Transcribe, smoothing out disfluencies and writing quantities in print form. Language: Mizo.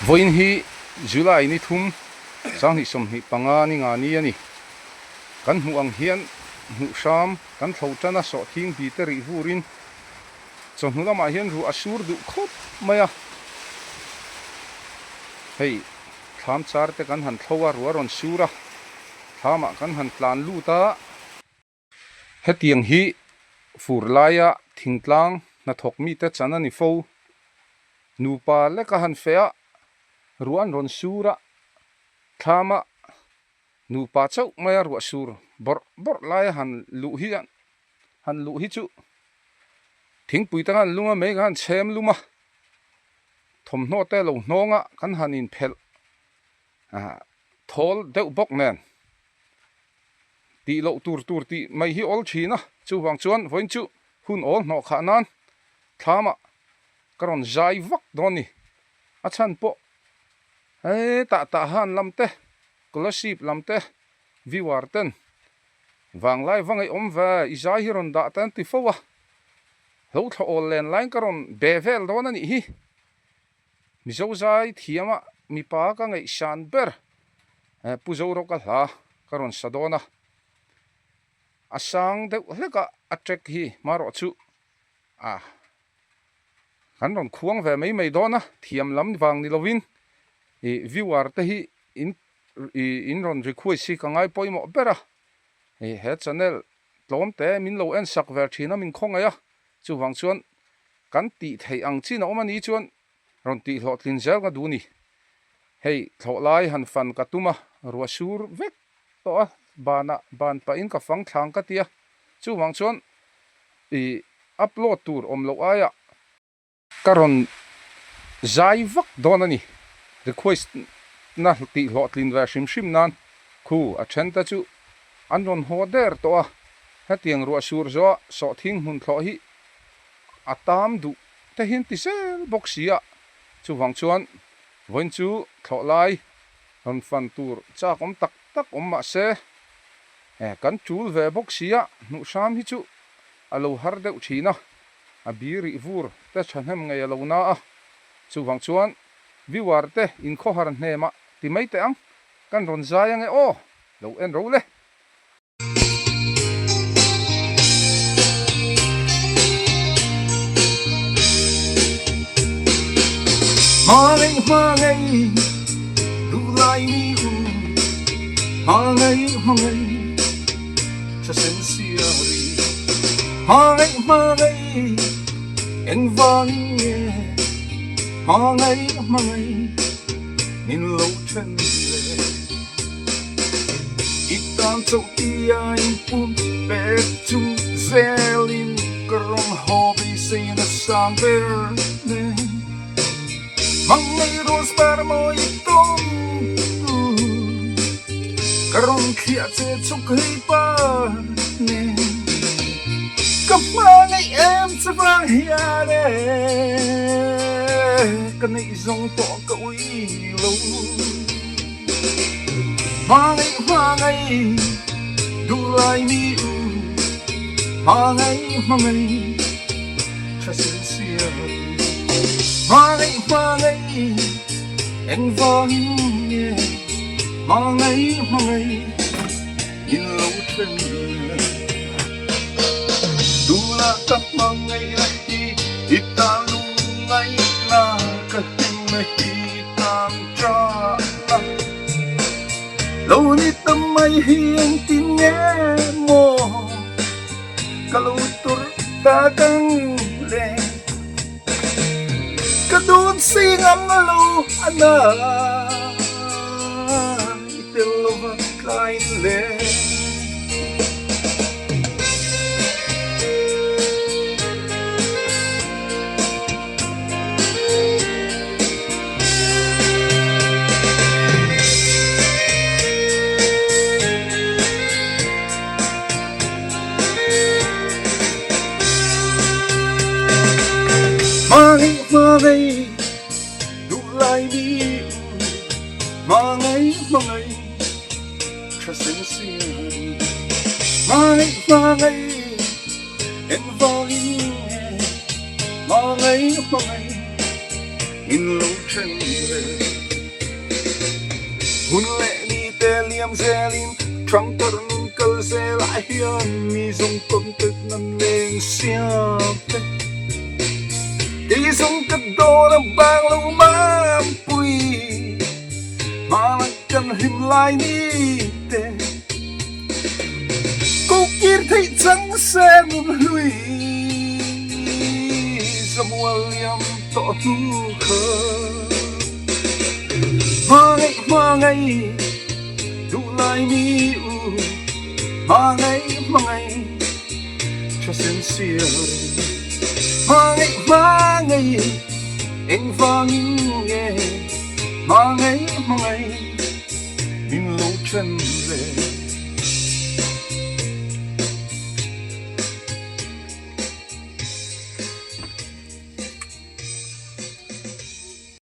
Vawiin hi July ni thum 2025 ni nga ni a ni. Kan hmuh ang hian hmuh hram kan thlo tan a sawhthing bi te rih vurin chawhnu lamah hian ruah a sur duh khawp mai a. Hei thlam char te kan han thlo a, ruah a rawn sur a, thlamah kan han tlan lut a. Hetiang hi fur laia thingtlang hnathawk mite chan a ni fo. Nupa leka han feh a, ruah an rawn sur a, thlama nupa chauh maia ruah sur bawrh bawrh laia han luh hi han luh hi chu thingpui te khan lum a, mei khan chhem lum a, thawmhnaw te lo hnawng a kan han inphelh thawl deuh bawk nen. Tih loh tur tur tih mai hi awl thin a, chuvang chuan vawiin chu hun awl hnawh khah nan thlamah ka rawn zai vak dawn ni. A chhan pawh hetah tah han lam te, Kolasib lam te, viewer ten vanglai va ngaihawm ve i zai hi rawn dah te an ti fo a, hlo thla awl len laiin ka rawn be vel dawn a nih hi. Mizo zai thiama mipa ka ngaihsan ber Pu Zorawka hla ka rawn sa dawn a, a sang deuh hlek a a track hi hmarawh chu a kan rawn khuang ve mai mai dawn a, thiam lam vang ni lovin ih viewer te hi in ih in rawn request hi ka ngai pawimawh ber a, ih he channel tlawm te min lo en sak ve thin a min khawngaih a, chuvang chuan Kan tih theih ang chin a awm a ni chuan rawn tih hlawhtlin zel ka duh ni. Hei thlawh lai han fan ka tum a, ruah sur vek tawh a, banah ban pahin ka fang thlang ka ti a, chuvang chuan ih upload tur awm loh aiah ka rawn zai vak dawn a ni. Request na tih hlawhtlin ve hrim hrim nan khu a then te chu an rawn haw der tawh a, hetiang ruah sur zawha sawhthing hmun thlawh hi a tam duh te hian ti zel bawk si a, chuvang chuan vawiin chu thlawh lai rawn fan tur chak awm tak tak awm mah se kan tul ve bawk si a, hnuh hram hi chu a lo har deuh thin a, a bi rih vur te thahnem ngei a lo na a, chuvang chuan viewer te inkhawhar hnemah ti mai teh ang, kan rawn zai ange aw, lo en ro le. Hmangaih hmangaih duh lai mi u Hmangaih hmangaih tha sen sia ri Hmangaih hmangaih engvangin nge Hmangaih hmangaih min lo then le I tan chauh tia inpum pek chung zelin ka rawn haw beisei nasa ber nen. Mangnei rose par mawi i tawn tu ka rawn thliah che chhuk hei par nen. Ka hmangaih em che vang hian e ka neih zawng pawh ka ui lo. Hmangaih hmangaih duh lai mi u Hmangaih hmangaih tha sin sia Hmangaih hmangaih engvangin nge Hmangaih hmangaih in lo then le Tunah ka hmangaih la hi i tan lungngaihna ka hlim hi tan tana Lo ni ta mai hi engtin nge maw ka lo tur ta kang le Ka dun si ngam lo a na i tel lova tlain le. Hmangaih hmangaih duh lai mi u Hmangaih hmangaih tha sen sia Hmangaih hmangaih engvangin nge Hmangaih hmangaih min lo then ve. Hun leh ni te liam zelin ṭhangthar nun kal zelah hian mi zawng tawn tet nan leng siam te. Kei zawng ka dawn a bang lo mampui hmana kan hlim lai ni te. Ko kir theih chang se nun hlui zamual liam tawh hnu kha. Hmangaih hmangaih duh lai mi u hmangaih hmangaih tha sen siar hmangaih hmangaih engvangin nge hmangaih hmangaih min lo then le.